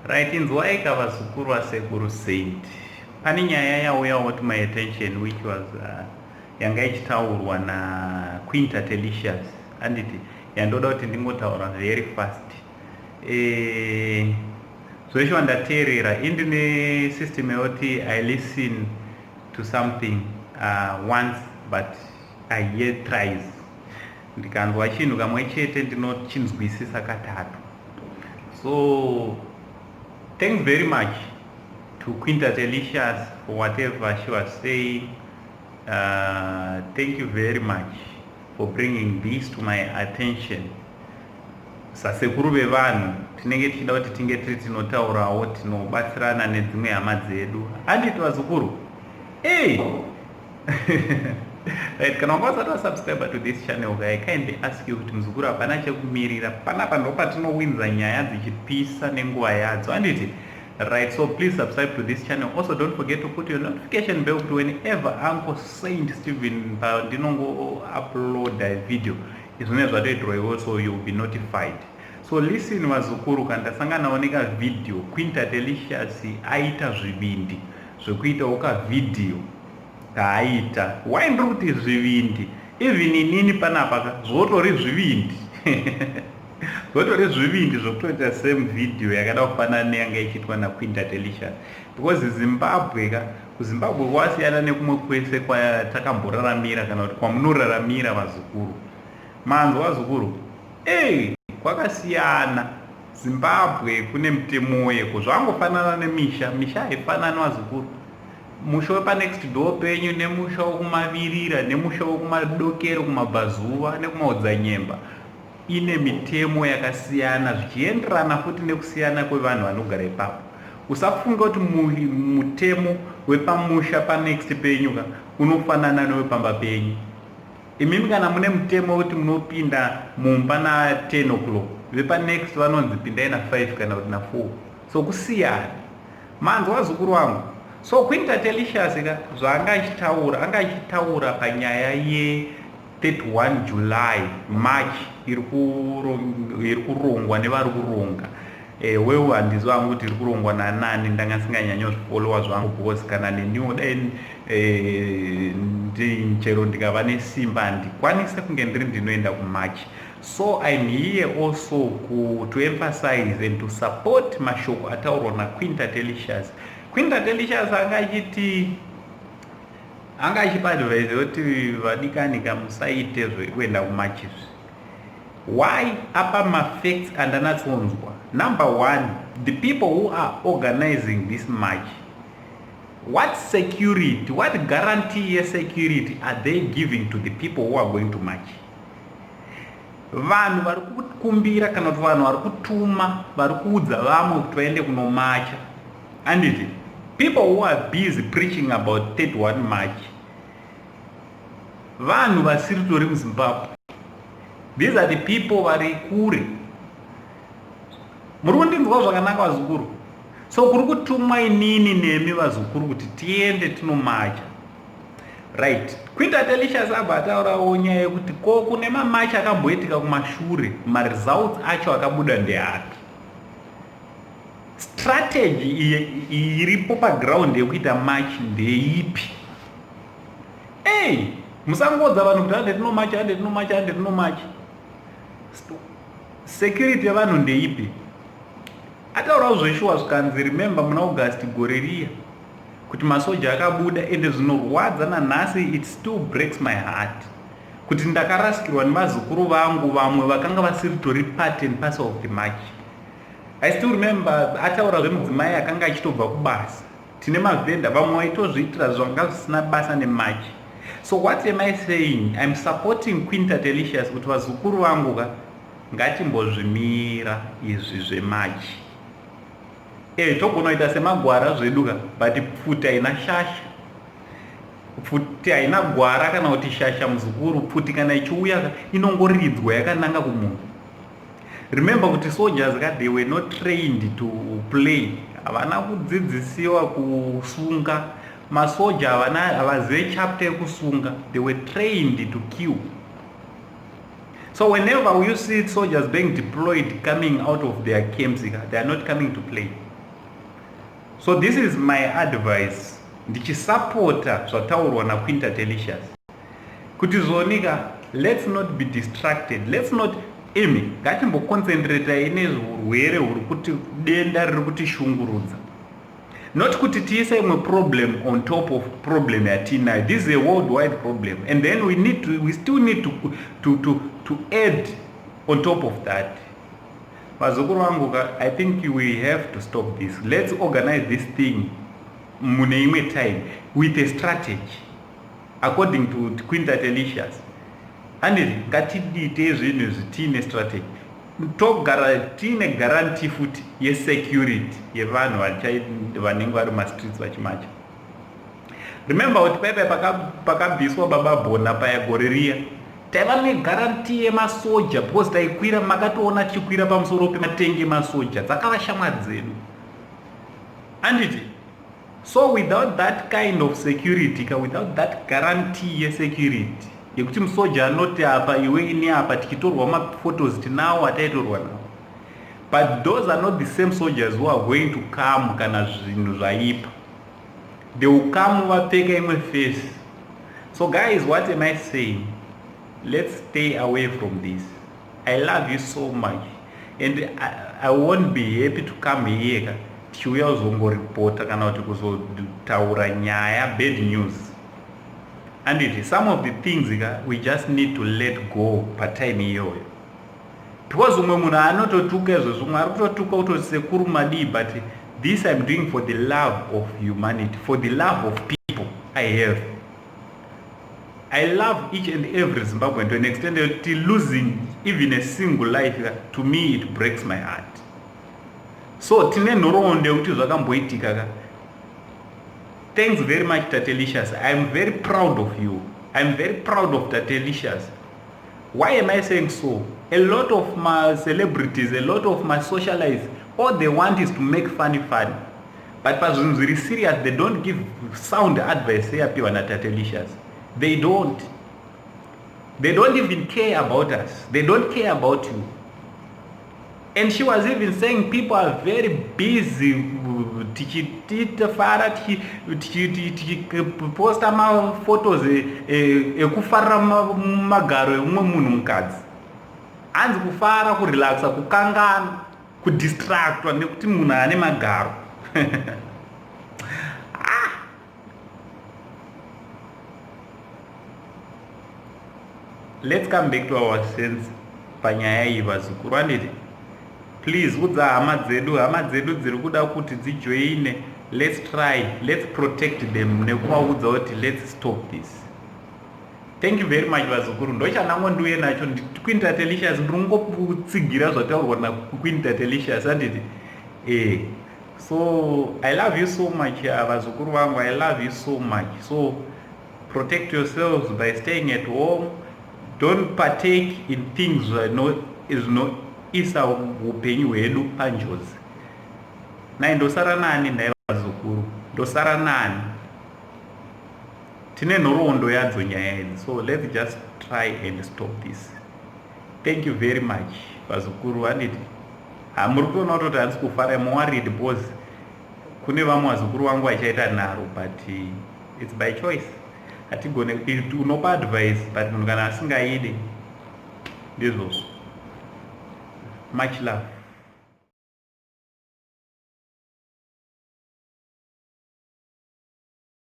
Right, inzwaika vazukuru vasekuru Saint. Pane nyaya yauyawo to my attention which was yanga ichitaurwa na Queen Tatelicious, anditi yandoda kuti ndingotaura very fast. Zveshuwa ndateerera, indine system yekuti I listen to something once but I hear thrice. Ndikanzwa chinhu kamwe chete ndinochinzwisisa katatu. So thanks very much to Queen Tatelicious for whatever she was saying. Thank you very much for bringing this to my attention. Sasekuru vevanhu tinenge tichida kuti tinge tiri tinotaurawo, tinobatsirana nedzimwe hama dzedu, handiti vazukuru? Ei, right, kana wanga usati wasubscribe to this channel, I kindly ask you kuti muzukuru, hapana chekumirira panapa, ndo patinowinza nyaya dzichipisa nenguva yadzo, handiti? Right, so please subscribe to this channel. Also, don't forget to put your notification bell kuti whenever Uncle Saint Stephen pandinongo upload a video, izvone zvatoitirwa iwo, so you'll be notified. So listen, vazukuru, kana ndasanganawo nekavideo, Queen Tatelicious aita zvivindi zvekuitawo kavideo kaaita. Why ndiri kuti zvivindi? Even inini panapa ka zvotori zvivindi, zvotori zvivindi zvokutoita same video yakada kufanana neyanga ichiitwa naQueen Tatelicious, because Zimbabwe ka, kuZimbabwe kwasiyana nekumwe kwese kwatakamboraramira kana kuti kwamunoraramira vazukuru. Manzwa vazukuru? Ei, kwakasiyana. Zimbabwe kune mutemo yeko, zvangofanana nemisha. Misha haifanani vazukuru. Musha wepanext door penyu nemusha wekumavirira nemusha wekumadokero, kumabvazuva nekumaodzanyemba ine mitemo yakasiyana, zvichienderana futi nekusiyana kwevanhu vanogara ipapo. Usafunga kuti mutemo wepamusha panext penyu ka unofanana newepamba penyu imimi. Kana mune mutemo wekuti munopinda mumba na10 o'clock, vepanext vanonzi pindai na5 kana kuti na4. So kusiyana, manzwa vazukuru vangu? So Queen Tatelicious ka, zvaanga achitaura, anga achitaura panyaya ye31 July march iri kurongwa nevari kuronga. Wewo handiziva hangu kuti iri kurongwa nanani, ndanga ndisinganyanyozvifollowa zvangu, because kana neniwo dai chero ndikava nesimba handikwanise kunge ndiri ndinoenda kumarch. So I'm here also to emphasize and to support mashoko ataurwa naQueen Tatelicious. Queen Tatelicious anga achiti, anga achipa advice yekuti vadikani kamusaite zvekuenda kumarch izvi. Why? Apa mafacts andanatsonzwa. Number one, the people who are organizing this march, what security, what guarantee yesecurity are they giving to the people who are going to march? Vanhu vari kukumbira kana kuti vanhu vari kutuma, vari kuudza vamwe kuti vaende kunomacha, anditi? People who are busy preaching about 31 March vanhu vasiri tori muZimbabwe. These are the people vari kure. Muri kundinzwa zvakanaka vazukuru? So kuri kutumwa inini nemi vazukuru kuti tiende tinomacha, right? Queen Tatelicious abva ataurawo nyaya yekuti ko kune mamarch akamboitika kumashure, maresults acho akabuda ndeapi? Strategy iripo paground yekuita march ndeipi? Ei, musangodza vanhu kuti hande tinomacha, hande tinomacha, hande tinomacha. Security yevanhu ndeipi? Ataurawo zveshuwa, zvikanzi remember muna August gore riya kuti masoja akabuda, ende zvinorwadza nanhasi, it still breaks my heart kuti ndakarasikirwa nevazukuru vangu vamwe vakanga vasiri tori part and parcel of the march. I still remember ataura zvemudzimai akanga achitobva kubasa, tine mavhenda vamwe vaitozviitira zvanga zvisina basa nemarch. So what am I saying? I'm supporting Queen Tatelicious kuti vazukuru vangu ka, ngatimbozvimira izvi zvemarch. Togona kuita semagwara zvedu ka, but pfuti haina shasha, pfuti haina gwara kana kuti shasha muzukuru. Pfuti kana ichiuya ka inongoridzwa yakananga kumunhu. Remember kuti soldiers ka, they were not trained to play. Havana kudzidzisiwa kusunga. Masoja havana, havazive chapter yekusunga. They were trained to kill. So whenever you see soldiers being deployed, coming out of their camps, they are not coming to play. So this is my advice ndichisapota zvataurwa naQueen Tatelicious kuti zvonika, let's not be distracted, let's not, imi ngatimboconcentratai nezveurwere huri kuti denda riri kutishungurudza, not kuti tiise imwe problem on top of problem yatiinayo. This is a worldwide problem and then we still need to add on top of that. Vazukuru vangu, I think we have to stop this. Let's organize this thing mune imwe time with a strategy according to Queen Tatelicious, handiti? Ngatiite zvinhu izvi tiine strategy, togara tiine guarantee futi yesecurity yevanhu vanenge vari mumastreets vachimacha. Remember kuti paipai pakabviswa Baba Bhona paya gore riya, taiva neguarantee yemasoja because taikwira, makatoona tichikwira pamusoro pematengi emasoja, dzakava shamwari dzedu, handiti? So without that kind of security ka, without that guarantee yesecurity yekuti musoja anoti apa iwe ini apa, tichitorwa maphotos tinawo ataitorwa nawo, but those are not the same soldiers who are going to come kana zvinhu zvaipa. They will come vapfeka imwe face. So guys, what am I saying? Let's stay away from this. I love you so much and I won't be happy to come here ka tichiuya kuzongoripota kana kuti kuzotaura nyaya bad news, anditi? Some of the things ka, we just need to let go patime iyoyo because umwe munhu anototuka izvozvo, umwe ari kutotuka kutoti sekuru madii, but this I'm doing for the love of humanity, for the love of people. I love each and every Zimbabwean to an extent that losing even a single life, to me it breaks my heart. So tine nhoroondo yekuti zvakamboitika ka. Thanks very much, Tatelicious. I'm very proud of you. I'm very proud of Tatelicious. Why am I saying so? A lot of my celebrities, a lot of my socialites, all they want is to make funny funny, but pazvinhu zviri serious they don't give sound advice seyapiwa naTatelicious. They don't even care about us. They don't care about you. And she was even saying people are very busy tichitafara, tichiposta maphotos ekufarira magaro emumwe munhu mukadzi, hanzi kufara, kurelaxa, kukangana, kudistractwa nekuti munhu ane magaro. Ah! Let's come back to our sense panyaya iyi, vazukuru, handiti? Please udza hama dzedu, hama dzedu dziri kuda kuti dzijoine. Let's try, let's protect them nekuvaudza kuti let's stop this. Thank you very much, vazukuru. Ndochanango ndiuye nacho. Queen Tatelicious, ndiri kungotsigira zvataurwa naQueen Tatelicious, handiti? So I love you so much, vazukuru vangu. I love you so much. So protect yourselves by staying at home. Don't partake in things zvinoisa upenyu hwedu panjodzi. Nai ndosara nani nhai vazukuru? Ndosara nani? Tine nhoroondo yadzo nyaya idzi. So let's just try and stop this. Thank you very much, vazukuru, handiti? Hamuri kutoona kutoti handisi kufara. I'm worried because kune vamwe vazukuru vangu vachaita nharo, but it's by choice. Hatigone, unopa advice but munhu kana asingaide, ndizvozvo. Much love.